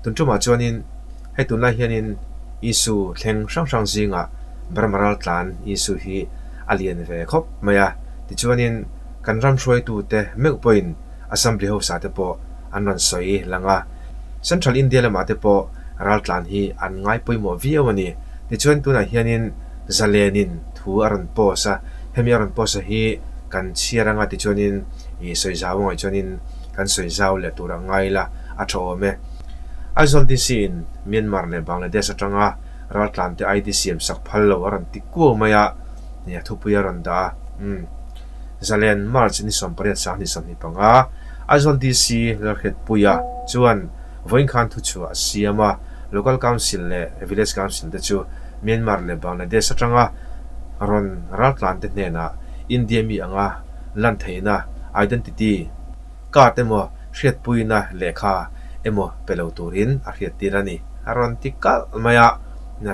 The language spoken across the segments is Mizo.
Tun tumah chuanin hei tunlai hianin issue thleng hrang hrang zingah Burma raltlan issue hi a lian ve khawp mai a. Tichuanin kan ram hruaitute meuh pawhin Assembly House-ah te pawh an rawn sawi lang a. Central India lamah te pawh raltlan hi an ngai pawimawh viau a ni. Tichuan tunah hianin Zalenin thu a rawn post a, hemi a rawn post a hi kan chhiar anga tichuanin ih sawi zau angaih chuanin kan sawi zau leh tur a ngai la a tha awm e. Aizawl DC in Myanmar leh Bangladesh atanga raltlan te ID siam sak phal lo a rawn ti kuau mai a, nia thupui a rawn dah a. Umm. Zalen March ni 18 2025, Aizawl DC Lalhriatpuia chuan vawiin khan thuchhuah a siam a, Local Council leh Village Council te chu Myanmar leh Bangladesh atanga rawn raltlante hnenah India mi anga lan theihna identity card emaw hriatpuina lehkha emaw pe lo turin a hriattir a ni. A rawn ti kalh mai a,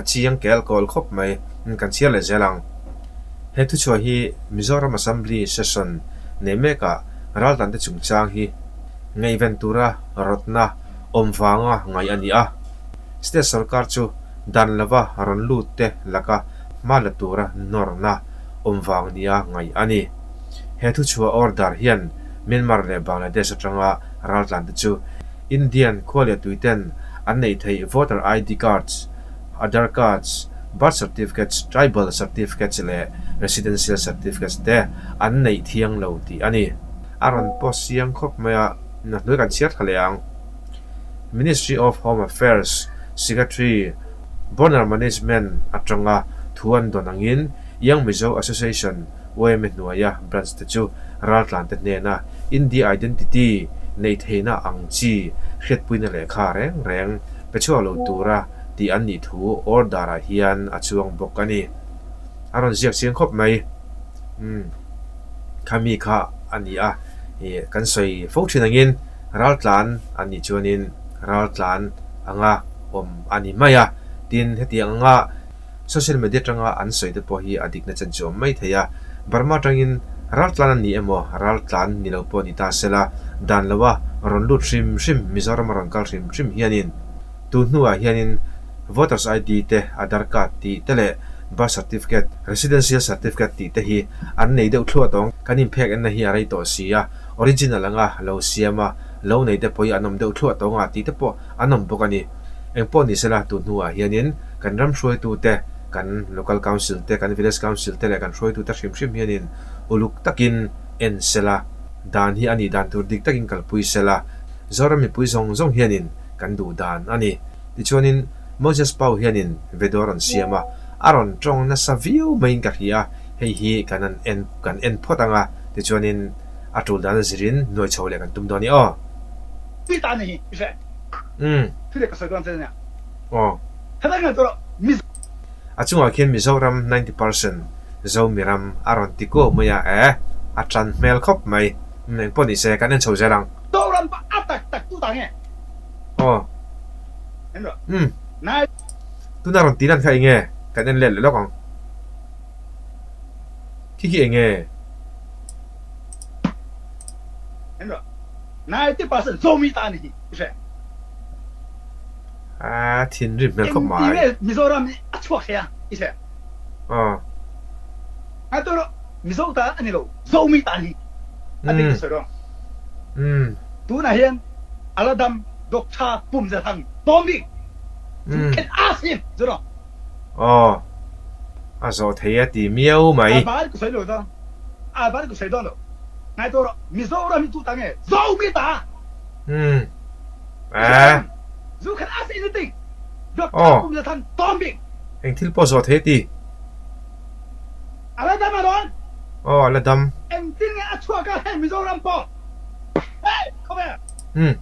chiang kel kawl khawp mai, kan chhiar leh zel ang. He thuchhuah hi Mizoram Assembly Session nei mekah raltlante chungchang hi ngaihven tura rawtna awm vanga ngaih a ni a. State sorkar chu dan lova rawn lut te laka hma la tura nawrna awm vang nia ngaih a ni. He thuchhuah order hian Myanmar leh Bangladesh atanga raltlante chu Indian khua leh tuiten an neih theih voter ID cards, Aadhaar cards, birth certificates, tribal certificates leh residential certificates te an neih thiang lo tih a ni. A rawn post siang khawp mai a, na hnuai kan chhiar thla leh ang. Ministry of Home Affairs Secretary Border Management atanga thu an dawn angin Young Mizo Association YMA hnuaia branch te chu raltlante hnena India identity neih theihna ang chi hriatpuina lehkha reng reng pe chhuak lo tura tih an nih thu order ah hian a chuang bawk a ni. A rawn ziak chiang khawp mai. Umm khami kha a ni a, ih kan sawi fo thin angin raltlan an nih chuanin raltlan anga awm a ni mai a, tin hetiang anga Social media atanga an sawi te pawh hi a dikna chen chu a awm mai thei a, Burma atangin raltlan a ni emaw raltlan ni lo pawh ni ta se la, dan loa rawn lut hrim hrim Mizoram a rawn kal hrim hrim hianin tun hnuah hianin Voters ID te, Aadhaar card tih te leh Birth Certificate, Residential Certificate tih te hi an nei deuh thluah tawng. Kan inphek enna hi a rei tawh si a, original anga lo siam a, lo nei te pawh hi an awm deuh thluah tawng a tih te pawh an awm bawk a ni. Engpawh ni sela tun hnuah hianin kan ram hruaitute, kan Local Council te, kan Village Council te leh kan hruaitute hrim hrim hianin uluk takin en sela, dan hi a nih dan tur dik takin kalpui sela, Zoram mipui zawng zawng hianin kan duh dan a ni. Tichuanin Moses Pau hianin video a rawn siam a, a rawn tawng nasa viau maiin ka hria a, hei hi kan han en kan en phawt ang a, tichuanin a tul dan a zirin nuai chho leh kan tum dawn i aw. Tih ta ni hi i hre. Umm. Thu leh ka sawi dawn che nia. Aw. Helai ngai tur ah Mizo. A chungah khian Mizoram 90% Zomi ram a rawn ti kuau mai a e, a tan hmel khawp mai. Umm engpawh ni se kan en chho zel ang. Zoram pa a tak tak tu ta nge? Aw. En rawh. Umm. Nai. Tuna rawn ti lan kha enge? Kan en let leh lawk ang. Khi khi enge? En rawh. 90% Zomi ta ni hi i hre. A thinrim hmel khawp mai. Engti nge Mizoram hi a chhuak thei a i hre. Aw. Ngai tawh rawh Mizo ta a ni lo Zomi ta ni a ti ka sawi rawh. Umm. Tunah hian a la dam Doctor Pum Za Thang tawm bik chu khen a si zu rawh. Aw. A zawh thei a ti miau mai. A ban ka sawi lo dawn. A ban ka sawi dawn lo. Ngai tawh rawh Mizoram hi tu ta nge Zomi ta. Umm. Eeh. Zu khan a si anything. Doctor Pum Za Thang tawm bik. Eng thil pawh zawh thei a ti. A la dam a rawn. Aw a la dam. Engtin nge a chhuak a hei Mizoram pawh. Hey khawvel. Umm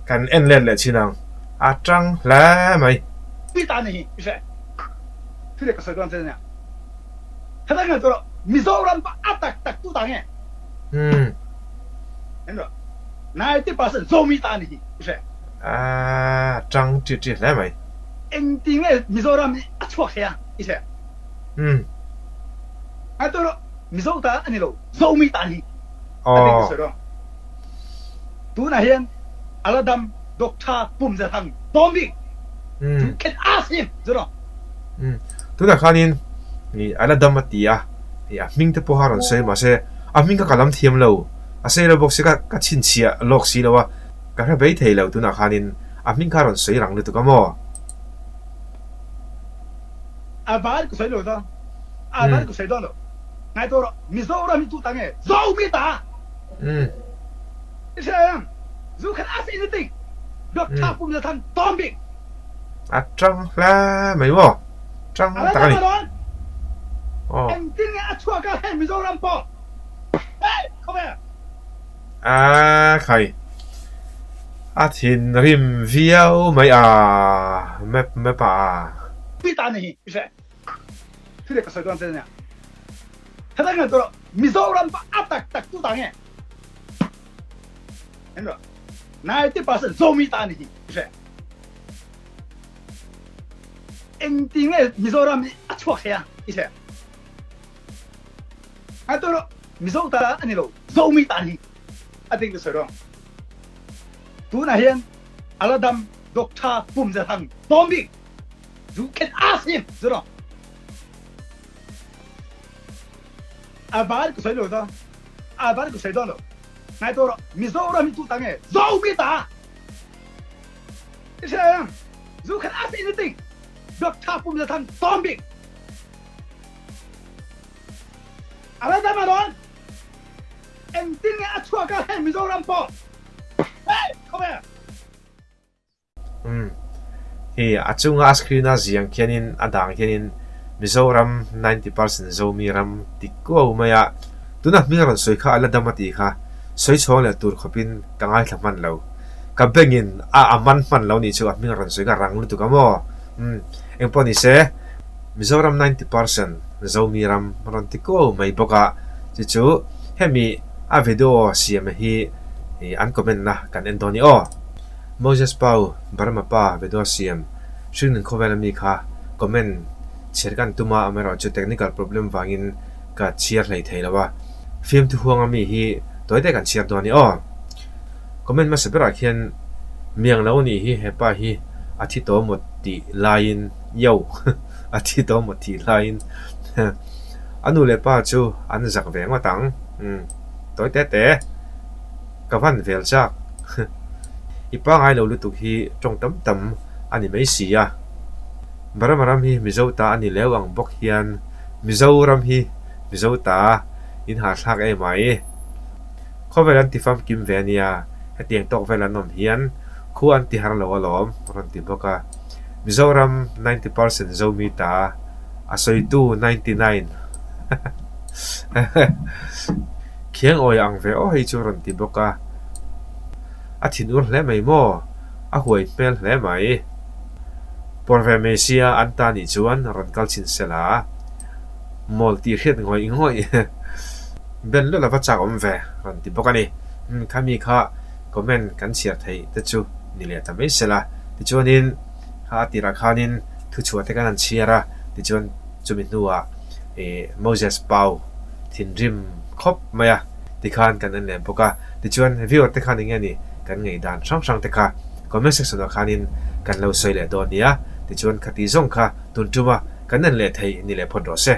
kan en let leh chin ang. A tang hle mai. Ti ta ni hi i hre. Thu leh ka sawi dawn che nia. Helai ngai tur Mizoram pawh a tak tak tu ta nge. Umm. En rawh. 90% Zomi ta ni hi i hre. A tang ṭi ṭi hle mai. Engti nge Mizoram hi a chhuak thei a i hre. Umm. Ngai tur Mizo ta a ni lo Zomi ta ni a ti ka sawi rawh. Tunah hian a la dam. Doctor Pum Za Thang Tom Bik you can ask him you know. Tunah khanin a la dam a ti a, a hming te pawh a rawn sawi mahse a hming kha ka lam thiam lo, a sawi lo bawk si ka chhinchhiah lawk si lo a, ka hre bei thei lo tunah khanin a hming kha a rawn sawi rang lutuk a maw? A van ka sawi lo dawn, a van ka sawi dawn lo. Ngai tawh rawh, Mizoram hi tu ta nge? Zomi ta! I hria em? You can ask anything. Doctor Pum Za Thang Tom Bik. A tang hle mai maw? Tang tak a ni. Aw. Engtin nge a chhuak a hei Mizoram pawh? Hey, come here. A khai. A thinrim viau mai a, map map a. Pi ta ni hi, i hre. Thil leh ka sawi dawn che nia. Tha tak in Mizoram pawh a tak tak tu ta nge? 90% Zomi ta ni hi hre. Engti nge Mizoram hi a chhuak thei a i hre. Ngai tawh rawh Mizo ta a ni lo Zomi ta ni a ding ka sawi rawng. Tunah hian Aladam Doctor Pum Za Thang Tom Bik you can ask him you know. A van ka sawi lo dawn. A van ka sawi dawn lo. Ngai tawh rawh. Mizoram hi tu ta nge? Zomi ta! I hria em? You can ask anything. Doctor Pum Za Thang Tom Bik. A la dam a dawn. Engtin nge a chhuak a hei Mizoram pawh. Hey, come here. Umm. Hei a chunga a screen a ziang khianin a dang khianin Mizoram 90% Zomi ram ti kuau mai a, tuna hming a rawn sawi kha a la dam a tih kha sawi chhawng leh tur khawpin ka ngaithla hman lo. Ka bengin a a man hman lo nih chu a hming a rawn sawi kha rang lutuk a maw? Umm. Engpawh ni se Mizoram 90% Zomi ram a rawn ti kuau mai bawk a, chu chu hemi a video siam hi an comment na kan en dawn i aw. Moses Pau, Burma pa video siam hringnun khawvel ami kha comment chhiar kan tum a, amaherawhchu technical problem vangin ka chhiar hlei thei lo a, fiamthu huang ami hi tawi te kan chhiar dawn i aw. Comment hmasa berah khian miang lo anih hi hepa hi a thi tawh maw tih laiin yo a thi tawh maw tih laiin a nu leh pa chu an zak ve ngawt ang umm tawi te te. Ka van vel chak. I pangai lo lutuk hi tawng tam tam a ni mai si a. Burma ram hi Mizo ta a ni leu ang bawk hian Mizoram hi Mizo ta in hahthlak em mai. Khawvel an ti famkim ve a nia, hetiang tawk vel an awm hian khua an ti har lo alawm rawn ti bawk a. Mizoram 90% Zomi ta a sawitu 99. Khiang awi ang ve aw hei chu rawn ti bawk a, a thinur hle mai maw? A huai hmel hle mai. Pawr ve mai sia an ta nih chuan rawn kal chhin se la, mawl tih hriat ngawih ngawih Ben lawlh a va chak awm ve rawn ti bawk a ni. Umm khami kha comment kan chhiar theih te chu ni leh ta mai se la, tichuanin kha a tirah khanin thuchhuah te kan han chhiar a, tichuan chumi hnuah ih Moses Pau thinrim khawp mai a, tikhan kan en leh bawk a, tichuan viewer te khan enge ni kan ngaihdan hrang hrang te kha comment section ah khanin kan lo sawi leh dawn nia, tichuan khati zawng kha tun tuma kan en leh theih ni leh phawt rawh se.